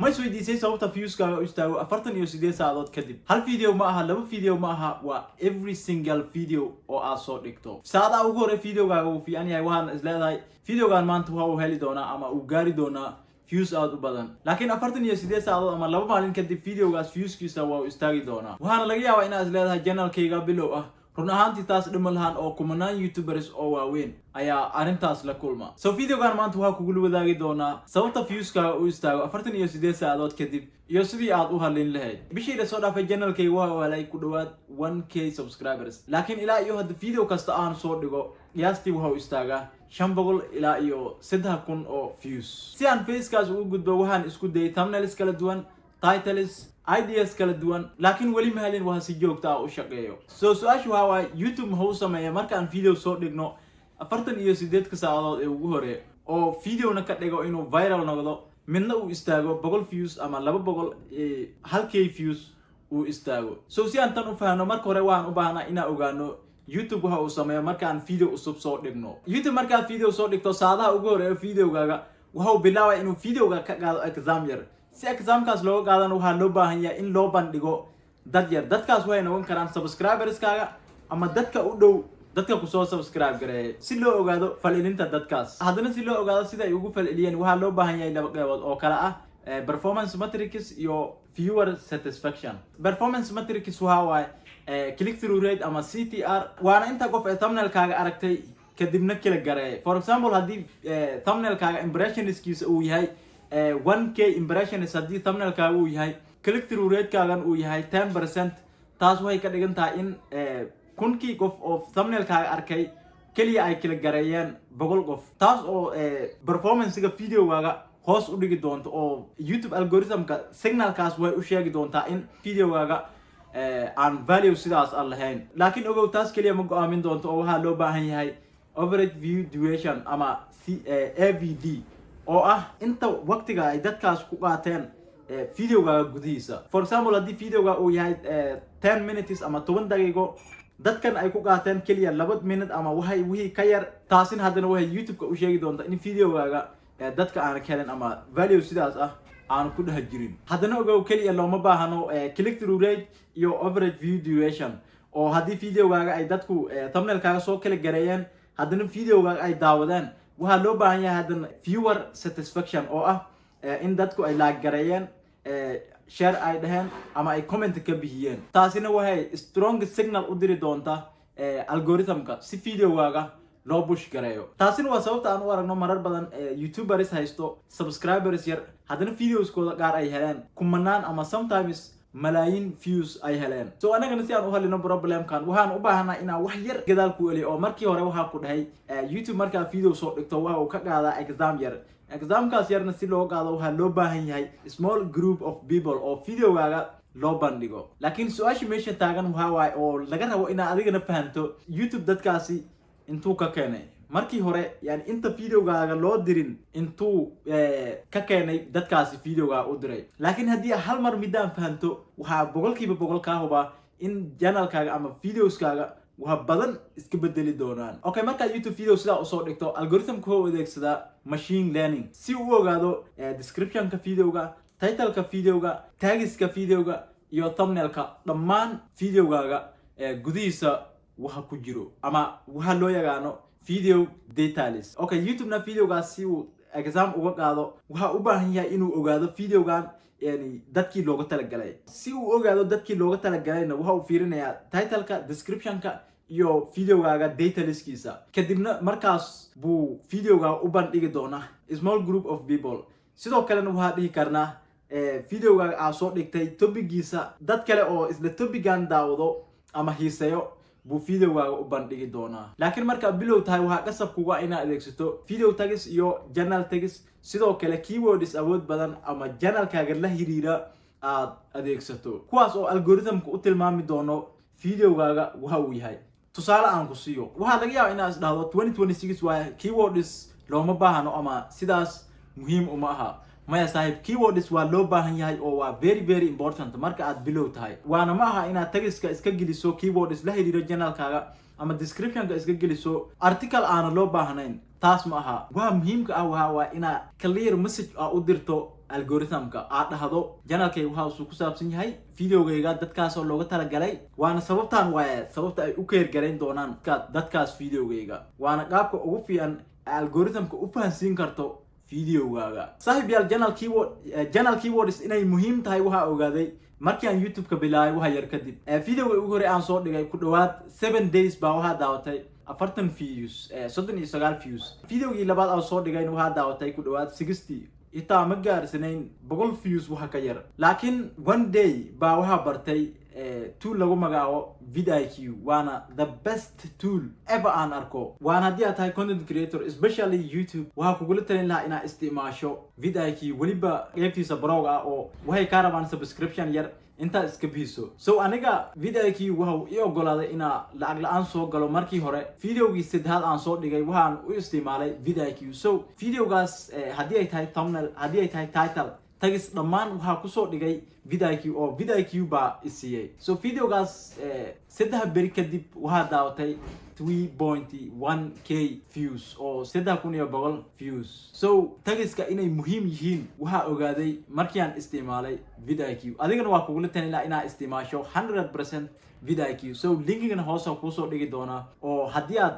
Ma isweydiisay sababta viewskaaga u istaago 48 saacadood kadib? Hal video ma aha, laba video ma aha, waa every single video oo aad soo dhigto. Saacadaha ugu horey videogaaga uu fiican yahay, waxaana is leedahay videogan maanta waxa uu heli doonaa ama uu gaari doonaa views aad u badan, laakiin 48 saacadood ama 2 maalin kadib videogaas viewskiisa waa uu istaagi doonaa. Waxaana laga yaabaa inaad is leedahay channelkayga bilow ah. Run ahaantii taas dhima lahaan oo kumanaan YouTubers oo waaweyn ayaa arrintaas la kulma. So videogan maanta waxaa kugula wadaagi doonaa sababta viewskaaga u istaago 48 saacadood kadib iyo sidii aad u halin lahayd. Bishii la soo dhaafay channelkayga waxa uu helay ku dhowaad 1K subscribers, laakiin ilaa iyo hadda video kasta aan soo dhigo qiyaastii waxa uu istaagaa 500 ilaa iyo 3000 oo views. Si aan phasekaas ugu gudbo, waxaan isku dayay thumbnails kala duwan, titles, ideas kala duwan, laakiin weli ma helin waxa si joogta ah u shaqeeyo. So su-aashu waxaa waaye, YouTube muxuu sameeya markaan video soo dhigno 48-ka saacadood ee ugu hore oo videona ka dhigo inuu viral noqdo, midna uu istaago 100 views ama 200, 1K views uu istaago? So si aan tan u fahno, marka hore waxaan u baahnaa inaan ogaano YouTube waxa uu sameeyo markaan video cusub soo dhigno. YouTube markaad video soo dhigto, saacadaha ugu horeeyo videogaaga wuxuu bilaabaya inuu videoga ka qaado exam yar. Si examkaas looga qaadana, waxaa loo baahan yahay in loo bandhigo dad yar. Dadkaas waxay noqon karaan subscriberskaaga ama dadka u dhow dadka kusoo subscribe gareeyay, si loo ogaado falcelinta dadkaas. Haddana si loo ogaado sida ay ugu falceliyeen, waxaa loo baahan yahay laba qeybood oo kale ah: performance metrics iyo viewer satisfaction. Performance metrics waxa waaye click through rate ama CTR, waana inta qof ee thumbnailkaaga aragtay kadibna kala gareeyay. For example, haddii thumbnailkaaga impressionskiisa uu yahay 1K impressions, haddii thumbnailkaaga uu yahay, click through ratekaagan uu yahay 10%, taas waxay ka dhigan tahay in 1000-kii qof oo thumbnailkaaga arkay keliya ay kala gareeyeen 100 qof, taas oo performancega videogaaga hoos u dhigi doonto, oo YouTube algorithmka signalkaas way u sheegi doontaa in videogaaga aan value sidaas aan lahayn. Laakiin ogow, taas keliya ma go-aamin doonto oo waxaa loo baahan yahay average view duration ama AVD, oo ah inta waqtiga ay dadkaas ku qaateen videogaaga gudihiisa. For example, haddii videoga uu yahay 10 minutes ama 10 daqiiqo, dadkan ay ku qaateen keliya 2 minute ama waxay wixii ka yar, taasina haddana waxay YouTube-ka u sheegi doontaa in videogaaga dadka aana ka helin ama value sidaas ah aanu ku dhex jirin. Haddana ogow, keliya looma baahno click through rate iyo average view duration, oo haddii videogaaga ay dadku thumbnailkaaga soo kala gareeyeen, haddana videogaaga ay daawadeen, waxaa loo baahan yahay haddana viewer satisfaction, oo ah in dadku ay like gareeyeen, share ay dhaheen ama ay comment ka bixiyeen. Taasina waxay strong signal u diri doontaa algorithmka si videogaaga loo push gareeyo. Taasina waa sababta aan u aragno marar badan YouTubers haysto subscribers yar, haddana videoskooda qaar ay heleen kumanaan ama sometimes malaayiin views ay heleen. So anagana si aan u helino problemkan, waxaan u baahanaa inaan wax yar gadaal ku eliyo, oo markii hore waxaa ku dhahay YouTube markaa video soo dhigto waxa uu ka qaadaa exam yar. Examkaas yarna si loo qaado, waxaa loo baahan yahay small group of people oo videogaaga loo bandhigo. Laakiin su-aasha meesha taagan waxaa waaye oo laga rabo inaad adigana fahanto, YouTube dadkaasi intuu ka keenay markii hore? Yani inta videogaaga loo dirin intuu ka keenay dadkaasi videogaaga u diray? Laakiin haddii hal mar midaan fahanto, waxaa 100% kaa hubaa in channelkaaga ama videoskaaga waxa badan iska bedeli doonaan. Okay, markaad YouTube video sidaa usoo dhigto, algorithmka wuxuu adeegsadaa machine learning si uu u ogaado descriptionka videoga, titleka videoga, tagska videoga iyo thumbnailka, dhammaan videogaaga gudihiisa waxa ku jiro ama waxa loo yaqaano video details. Okay, YouTube-na videogaas si uu exam uga qaado, waxa u baahan yahay inuu ogaado videogan yani dadkii looga talagalay. Si uu ogaado dadkii looga talagalayna, waxa uu fiirinayaa titleka, descriptionka iyo videogaaga detailskiisa. Kadibna markaas buu videogaaga u bandhigi doonaa small group of people. Sidoo kalena waxaa dhihi karnaa videogaaga aad soo dhigtay topicgiisa dad kale oo isla topicgan daawado ama hiiseeyo buu videogaaga u bandhigi doonaa. Laakiin markaad bilow tahay, waxaa qasab kuga inaad adeegsato video tags iyo channel tags, sidoo kale keywords awood badan ama channelkaaga la xiriira aad adeegsato, kuwaas oo algorithmka u tilmaami doono videogaaga waxa uu yahay. Tusaale aan ku siiyo, waxaa laga yaaba inaad isdhahdo 2026 waa keywords looma baahano ama sidaas muhiim uma aha. Maya saaxiib, keywords waa loo baahan yahay oo waa very very important marka aad bilow tahay. Waana ma aha inaad tagska iska geliso keywords la xiriiro channelkaaga ama descriptionka iska geliso article aana loo baahnayn. Taas ma aha. Waxa muhiimka ah waxa waa inaad clear message aa u dirto. Algorithmka aad dhahdo channelkayga waxa uu ku saabsan yahay videogayga dadkaasoo looga talagalay, waana sababtaan waaye sababta ay u care garayn doonaan dadkaas videogayga. Waana qaabka ugu fiican algorithmka u fahansiin karto videogaaga. Saaxiib yaal, channel keywords inay muhiim tahay waxaa ogaaday markii aan YouTube-ka bilaabay waxa yar kadib. Videoga ugu horey aan soo dhigay, ku dhawaad 7 days baa waxaa daawatay 40 views, 39 views. Videogii labaad aan soo dhigayna waxaa daawatay ku dhawaad 60, xitaa ma gaarsanayn 100 views waxa ka yar. Laakiin one day baa waxaa bartay tool lagu magacaabo vidIQ, waana the best tool ever aan arko. Waana haddii aad tahay content creator, especially YouTube, waxaa kugula talin lahaa inaad isticmaasho vidIQ, weliba qeybtiisa pro-ga ah oo waxay kaa rabaan subscription yar intaad iska bixiso. So aniga vidIQ waxa uu ii ogolaaday inaa lacag la-aan soo galo. Markii hore videogii saddexaad aan soo dhigay waxaan u isticmaalay vidIQ. So videogaas, haddii ay tahay thumbnail, haddii ay tahay title, tags, dhammaan waxaa kusoo dhigay vidIQ oo vidIQ baa isiiyey. So videogaas 3 beri kadib waxaa daawatay 3.1K views oo 3100 views. So tagska inay muhiim yihiin waxaa ogaaday markii aan isticmaalay vidIQ. Adigana waa kugula talin lahaa inaad isticmaasho 100% vidIQ. So linkigana hoosa kuusoo dhigi doonaa, oo haddii aad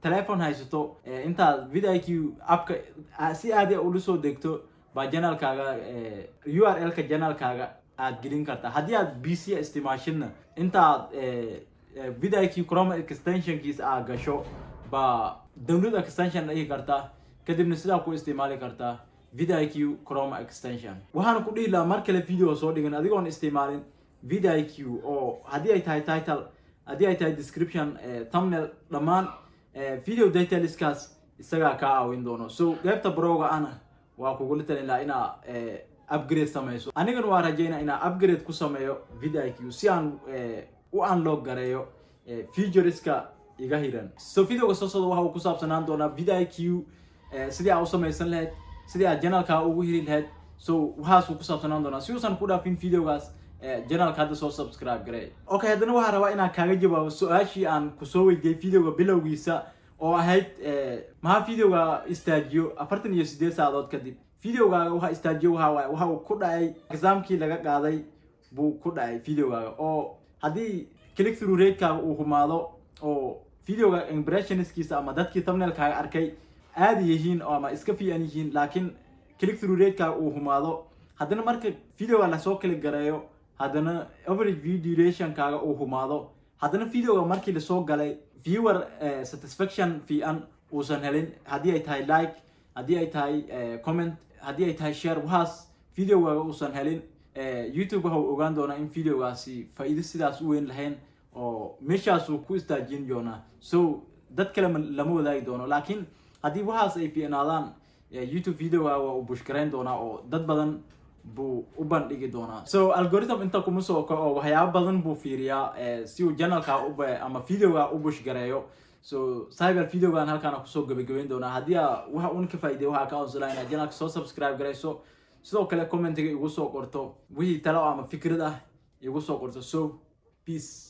telefon haysato, intaad vidIQ appka si aadi ula soo degto baa channelkaaga URL-ka channelkaaga aad gelin kartaa. Haddii aad PC isticmaashidna, intaad vidIQ Chrome extensionkiisa aad gasho baa download extension dhigi kartaa, kadibna sidaa ku isticmaali kartaa vidIQ Chrome extension. Waxaana ku dhihi lahaa mar kale video soo dhigan adigoon isticmaalin vidIQ, oo haddii ay tahay title, haddii ay tahay description, thumbnail, dhammaan video detailskaas isagaa kaa caawin doono. So qaybta pro-ga ana waa kugula talin lahaa inaa upgrade sameyso. Anigana waa rajeynaa inaa upgrade ku sameeyo vidIQ si aan u unlock gareeyo featureska iga hiran. So videoga soo socda waxa uu ku saabsanaan doonaa vidIQ, sidii aad u samaysan lahayd, sidii aad channelkaa ugu heli lahayd. So waxaasuu ku saabsanaan doonaa. Si uusan ku dhaafin videogaas, channelka hadda soo subscribe garey. Okay, haddana waxaan rabaa inaan kaaga jawaabo su-aashii aan kusoo weydiiyey videoga bilowgiisa oo ahayd, maxaa videoga istaajiyo 48 saacadood kadib? Videogaaga waxa istaajiyo waxa waaye waxa uu ku dhacay examkii laga qaaday buu ku dhacay videogaaga, oo haddii click through ratekaaga uu humaado oo videoga impressionskiisa ama dadkii thumbnailkaaga arkay aada yihiin oo ama iska fiican yihiin, laakiin click through ratekaaga uu humaado, haddana marka videoga lasoo click gareeyo, haddana average view durationkaaga uu humaado, haddana videoga markii lasoo galay viewer satisfaction fiican uusan helin, haddii ay tahay like, haddii ay tahay comment, haddii ay tahay share, waxaas videogaaga uusan helin, YouTube waxa uu ogaan doonaa in videogaasi faa'iido sidaas u weyn lahayn oo meeshaasuu ku istaajin doonaa. So dad kale lama wadaagi doono. Laakiin haddii waxaas ay fiicnaadaan, YouTube videoga waa uu push garayn doonaa oo dad badan buu u bandhigi doonaa. So algorithm inta kuma soo kaco, waxyaabo badan buu fiiriyaa si uu channelka ama videoga u push gareeyo. So cyber videogan halkaana kusoo gabagabeyn doonaa. Haddii aa waxa un ka faa'iiday, waxaa ka codsanaa inaad channelka soo subscribe garayso, sidoo kale commentiga igu soo qorto wixii talo ama fikrad ah igu soo qorto. So peace.